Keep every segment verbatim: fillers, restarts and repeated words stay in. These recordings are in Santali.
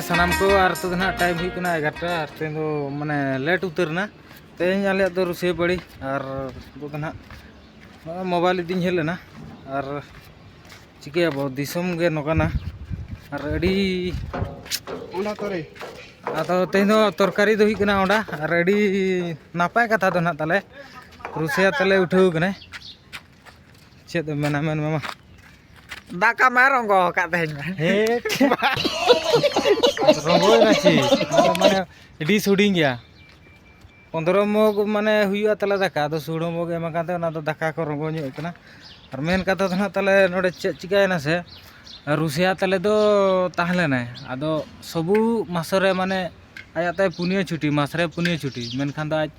ᱥᱟᱱᱟᱢ ᱠᱚ, ᱟᱨ ᱱᱤᱛᱚᱜ ᱫᱚ ᱱᱟᱦᱟᱜ ᱴᱟᱭᱤᱢ ᱦᱩᱭᱩᱜ ᱠᱟᱱᱟ ᱮᱜᱟᱨᱚᱴᱟ, ᱟᱨ ᱛᱮᱦᱮᱧ ᱫᱚ ᱢᱟᱱᱮ ᱞᱮᱴ ᱩᱛᱟᱹᱨ ᱮᱱᱟ᱾ ᱛᱮᱦᱮᱧ ᱟᱞᱮᱭᱟᱜ ᱫᱚ ᱨᱩᱥᱤᱭᱟᱹ ᱯᱟᱹᱲᱤ, ᱟᱨ ᱱᱤᱛᱚᱜ ᱫᱚ ᱱᱟᱦᱟᱜ ᱱᱚᱜᱼᱚᱭ ᱢᱳᱵᱟᱭᱤᱞ ᱤᱫᱤᱧ ᱦᱮᱡ ᱞᱮᱱᱟ, ᱟᱨ ᱪᱤᱠᱟᱹᱭᱟᱵᱚ, ᱫᱤᱥᱚᱢ ᱜᱮ ᱱᱚᱝᱠᱟᱱᱟ᱾ ᱟᱨ ᱟᱹᱰᱤ ᱚᱱᱟ ᱛᱚᱨᱮ ᱟᱫᱚ ᱛᱮᱦᱮᱧ ᱫᱚ ᱛᱚᱨᱠᱟᱨᱤ ᱫᱚ ᱦᱩᱭᱩᱜ ᱠᱟᱱᱟ ᱚᱸᱰᱟ, ᱟᱨ ᱟᱹᱰᱤ ᱱᱟᱯᱟᱭ ᱠᱟᱛᱷᱟ ᱫᱚ ᱱᱟᱦᱟᱜ ᱛᱟᱞᱮ, ᱨᱩᱥᱤᱭᱟ ᱛᱟᱞᱮ ᱩᱴᱷᱟᱹᱣ ᱠᱟᱱᱟᱭ᱾ ᱪᱮᱫ ᱮᱢ ᱢᱮᱱᱟ, ᱢᱮᱱ ᱢᱟᱢᱟ? ᱫᱟᱠᱟ ᱢᱟ ᱨᱚᱝᱜᱚ ᱟᱠᱟᱫ ᱛᱟᱦᱮᱸᱧ ᱢᱟ᱾ ᱦᱮᱸ᱾ ᱨᱚᱝᱜᱚᱭᱮᱱᱟ ᱪᱮᱫ? ᱚᱱᱟ ᱫᱚ ᱢᱟᱱᱮ ᱰᱤᱥ ᱦᱩᱰᱤᱧ ᱜᱮᱭᱟ᱾ ᱯᱚᱱᱫᱽᱨᱚ ᱢᱚᱜᱽ ᱢᱟᱱᱮ ᱦᱩᱭᱩᱜᱼᱟ ᱛᱟᱞᱮ ᱫᱟᱠᱟ, ᱟᱫᱚ ᱥᱩᱲᱟᱹ ᱢᱚᱜᱽ ᱮᱢ ᱟᱠᱟᱱ ᱛᱮ ᱚᱱᱟ ᱫᱚ ᱫᱟᱠᱟ ᱠᱚ ᱨᱚᱝᱜᱚ ᱧᱚᱜ ᱠᱟᱱᱟ᱾ ᱟᱨ ᱢᱮᱱ ᱠᱟᱛᱷᱟ ᱫᱚ ᱱᱟᱦᱟᱜ ᱛᱟᱞᱮ ᱱᱚᱰᱮ ᱪᱮᱫ ᱪᱤᱠᱟᱹᱭᱮᱱᱟ ᱥᱮ, ᱨᱩᱥᱤᱭᱟ ᱛᱟᱞᱮ ᱫᱚ ᱛᱟᱦᱮᱸ ᱞᱮᱱᱟᱭ, ᱟᱫᱚ ᱥᱚᱵᱩ ᱢᱟᱥ ᱨᱮ ᱢᱟᱱᱮ ᱟᱭᱟᱜ ᱛᱟᱭ ᱯᱩᱱᱭᱟᱹ ᱪᱷᱩᱴᱤ, ᱢᱟᱥ ᱨᱮ ᱯᱩᱱᱭᱟᱹ ᱪᱷᱩᱴᱤ, ᱢᱮᱱᱠᱷᱟᱱ ᱫᱚ ᱟᱡ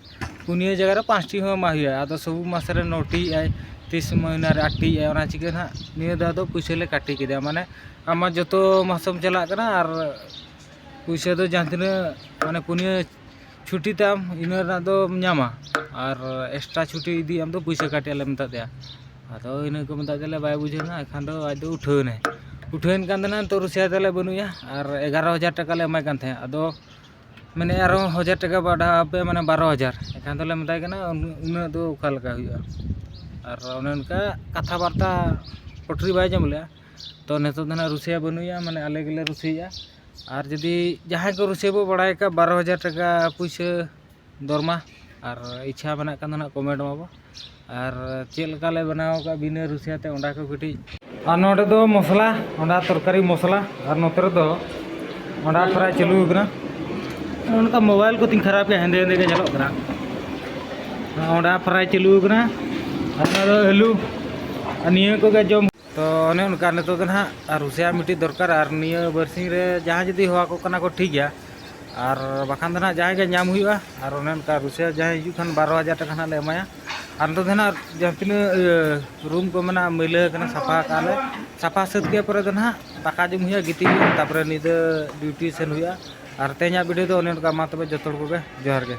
ᱯᱩᱱᱭᱟᱹ ᱡᱟᱭᱜᱟ ᱨᱮ ᱯᱟᱸᱪᱴᱤ ᱦᱚᱸ ᱮᱢᱟ ᱦᱩᱭᱩᱜᱼᱟ᱾ ᱟᱫᱚ ᱥᱚᱵᱩ ᱢᱟᱥ ᱨᱮ ᱱᱚᱴᱤ ᱮᱜᱼᱟᱭ, ᱛᱤᱥ ᱢᱟᱹᱦᱱᱟᱹ ᱨᱮ ᱟᱴᱴᱤ ᱮᱜᱼᱟᱭ, ᱚᱱᱟ ᱪᱤᱠᱟᱹ ᱱᱟᱦᱟᱜ ᱱᱤᱭᱟᱹ ᱫᱷᱟᱣ ᱫᱚ ᱯᱩᱭᱥᱟᱹ ᱞᱮ ᱠᱟᱹᱴᱤ ᱠᱮᱫᱮᱭᱟ᱾ ᱢᱟᱱᱮ ᱟᱢᱟᱜ ᱡᱚᱛᱚ ᱢᱟᱥᱮᱢ ᱪᱟᱞᱟᱜ ᱠᱟᱱᱟ ᱟᱨ ᱯᱩᱭᱥᱟᱹ ᱫᱚ ᱡᱟᱦᱟᱸ ᱛᱤᱱᱟᱹᱜ ᱢᱟᱱᱮ ᱯᱩᱱᱭᱟᱹ ᱪᱷᱩᱴᱤ ᱛᱟᱢ, ᱤᱱᱟᱹ ᱨᱮᱱᱟᱜ ᱫᱚᱢ ᱧᱟᱢᱟ, ᱟᱨ ᱮᱠᱥᱴᱨᱟ ᱪᱷᱩᱴᱤ ᱤᱫᱤ ᱟᱢ ᱫᱚ ᱯᱩᱭᱥᱟᱹ ᱠᱟᱹᱴᱤᱡ ᱟᱞᱮ ᱢᱮᱛᱟ ᱫᱮᱭᱟ᱾ ᱟᱫᱚ ᱤᱱᱟᱹ ᱠᱚ ᱢᱮᱛᱟ ᱫᱮᱭᱟᱞᱮ, ᱵᱟᱭ ᱵᱩᱡᱷᱟᱹᱣ ᱮᱱᱟ, ᱮᱱᱠᱷᱟᱱ ᱫᱚ ᱟᱡ ᱫᱚ ᱩᱴᱷᱟᱹᱣ ᱮᱱᱟᱭ᱾ ᱩᱴᱷᱟᱹᱣ ᱮᱱ ᱠᱟᱱ ᱛᱟᱦᱮᱱᱟ, ᱱᱤᱛᱚᱜ ᱨᱩᱥᱤᱭᱟ ᱛᱟᱞᱮ ᱵᱟᱹᱱᱩᱜ ᱮᱭᱟ, ᱟᱨ ᱮᱜᱟᱨᱚ ᱦᱟᱡᱟᱨ ᱴᱟᱠᱟ ᱞᱮ ᱮᱢᱟᱭ ᱠᱟᱱ ᱛᱟᱦᱮᱸᱫ᱾ ᱟᱫᱚ ᱢᱮᱱᱮᱫ, "ᱟᱨᱦᱚᱸ ᱦᱟᱡᱟᱨ ᱴᱟᱠᱟ ᱵᱟᱲᱦᱟᱣ ᱟᱯᱮ, ᱢᱟᱱᱮ ᱵᱟᱨᱚ ᱦᱟᱡᱟᱨ", ᱮᱱᱠᱷᱟᱱ ᱫᱚᱞᱮ ᱢᱮᱛᱟᱭ ᱠᱟᱱᱟ, "ᱩᱱ-, ᱩᱱᱟᱹᱜ ᱫᱚ ᱚᱠᱟ ᱞᱮᱠᱟ ᱦᱩᱭᱩᱜᱼᱟ?" ᱟᱨ ᱚᱱᱮ ᱚᱱᱠᱟ ᱠᱟᱛᱷᱟ ᱵᱟᱨᱛᱟ ᱯᱚᱴᱨᱤ ᱵᱟᱭ ᱡᱚᱢ ᱞᱮᱜᱼᱟ᱾ ᱛᱚ ᱱᱤᱛᱚᱜ ᱫᱚ ᱱᱟᱦᱟᱜ ᱨᱩᱥᱤᱭᱟ ᱵᱟᱹᱱᱩᱜ ᱮᱭᱟ, ᱢᱟᱱᱮ ᱟᱞᱮ ᱜᱮᱞᱮ ᱨᱩᱥᱤᱭᱮᱫᱼᱟ᱾ ᱟᱨ ᱡᱩᱫᱤ ᱡᱟᱦᱟᱸᱭ ᱠᱚ ᱨᱩᱥᱤᱭᱟ ᱵᱚ ᱵᱟᱲᱟᱭ ᱠᱷᱟᱡ, ᱵᱟᱨᱚ ᱦᱟᱡᱟᱨ ᱴᱟᱠᱟ ᱯᱩᱭᱥᱟᱹ ᱫᱚᱨᱢᱟ, ᱟᱨ ᱤᱪᱪᱷᱟ ᱢᱮᱱᱟᱜ ᱠᱷᱟᱱ ᱫᱚ ᱱᱟᱦᱟᱜ ᱠᱚᱢᱮᱱᱴ ᱢᱟᱵᱚ᱾ ᱟᱨ ᱪᱮᱫ ᱞᱮᱠᱟ ᱞᱮ ᱵᱮᱱᱟᱣ ᱟᱠᱟᱫ ᱵᱤᱱᱟᱹ ᱨᱩᱥᱤᱭᱟ ᱛᱮ, ᱚᱱᱟ ᱠᱚ ᱠᱟᱹᱴᱤᱡ᱾ ᱟᱨ ᱱᱚᱰᱮ ᱫᱚ ᱢᱚᱥᱞᱟ, ᱚᱱᱟ ᱛᱚᱨᱠᱟᱨᱤ ᱢᱚᱥᱞᱟ, ᱟᱨ ᱱᱚᱛᱮ ᱨᱮᱫᱚ ᱚᱱᱟ ᱯᱷᱨᱟᱭ ᱪᱟᱹᱞᱩ ᱟᱠᱟᱱᱟ᱾ ᱚᱱᱠᱟ ᱢᱳᱵᱟᱭᱤᱞ ᱠᱚ ᱛᱤᱧ ᱠᱷᱟᱨᱟᱯ ᱜᱮᱭᱟ, ᱦᱮᱸᱫᱮ ᱦᱮᱸᱫᱮ ᱜᱮ ᱧᱮᱞᱚᱜ ᱠᱟᱱᱟ᱾ ᱚᱸᱰᱮ ᱯᱷᱨᱟᱭ ᱪᱟᱹᱞᱩ ᱟᱠᱟᱱᱟ᱾ ᱟᱨ ᱚᱱᱟ ᱫᱚ ᱟᱹᱞᱩ, ᱟᱨ ᱱᱤᱭᱟᱹ ᱠᱚᱜᱮ ᱡᱚᱢ᱾ ᱛᱚ ᱚᱱᱮ ᱚᱱᱠᱟ ᱱᱤᱛᱚᱜ ᱫᱚ ᱱᱟᱦᱟᱜ ᱨᱩᱥᱤᱭᱟ ᱢᱤᱫᱴᱤᱡ ᱫᱚᱨᱠᱟᱨ, ᱟᱨ ᱱᱤᱭᱟᱹ ᱵᱟᱨᱥᱤᱧ ᱨᱮ ᱡᱟᱦᱟᱸ ᱡᱩᱫᱤ ᱦᱚᱦᱚ ᱟᱠᱚ ᱠᱟᱱᱟ ᱠᱚ ᱴᱷᱤᱠ ᱜᱮᱭᱟ, ᱟᱨ ᱵᱟᱠᱷᱟᱱ ᱫᱚ ᱱᱟᱦᱟᱜ ᱡᱟᱦᱟᱸᱭ ᱜᱮ ᱧᱟᱢ ᱦᱩᱭᱩᱜᱼᱟ᱾ ᱟᱨ ᱚᱱᱮ ᱚᱱᱠᱟ ᱨᱩᱥᱤᱭᱟ ᱡᱟᱦᱟᱸᱭ ᱦᱤᱡᱩᱜ ᱠᱷᱟᱱ ᱵᱟᱨᱚ ᱦᱟᱡᱟᱨ ᱴᱟᱠᱟ ᱱᱟᱦᱟᱜ ᱞᱮ ᱮᱢᱟᱭᱟ᱾ ᱟᱨ ᱱᱤᱛᱚᱜ ᱫᱚ ᱱᱟᱦᱟᱜ ᱡᱟᱦᱟᱸ ᱛᱤᱱᱟᱹᱜ, ᱤᱭᱟᱹ, ᱨᱩᱢ ᱠᱚ ᱢᱮᱱᱟᱜᱼᱟ, ᱢᱟᱹᱭᱞᱟᱹ ᱟᱠᱟᱱᱟ, ᱥᱟᱯᱷᱟ ᱠᱟᱜᱼᱟ ᱞᱮ᱾ ᱥᱟᱯᱷᱟ ᱥᱟᱹᱛ ᱠᱮᱫ ᱯᱚᱨᱮ ᱫᱚ ᱱᱟᱦᱟᱜ ᱫᱟᱠᱟ ᱡᱚᱢ ᱦᱩᱭᱩᱜᱼᱟ, ᱜᱤᱛᱤᱡ ᱦᱩᱭᱩᱜᱼᱟ, ᱛᱟᱨᱯᱚᱨᱮ ᱧᱤᱫᱟᱹ ᱰᱤᱭᱩᱴᱤ ᱥᱮᱱ ᱦᱩᱭᱩᱜᱼᱟ᱾ ᱟᱨ ᱛᱮᱦᱮᱧᱟᱜ ᱵᱷᱤᱰᱤᱭᱳ ᱫᱚ ᱚᱱᱮ ᱚᱱᱠᱟ᱾ ᱢᱟ ᱛᱚᱵᱮ ᱡᱚᱛᱚ ᱦᱚᱲ ᱠᱚᱜᱮ ᱡᱚᱦᱟᱨ ᱜᱮ᱾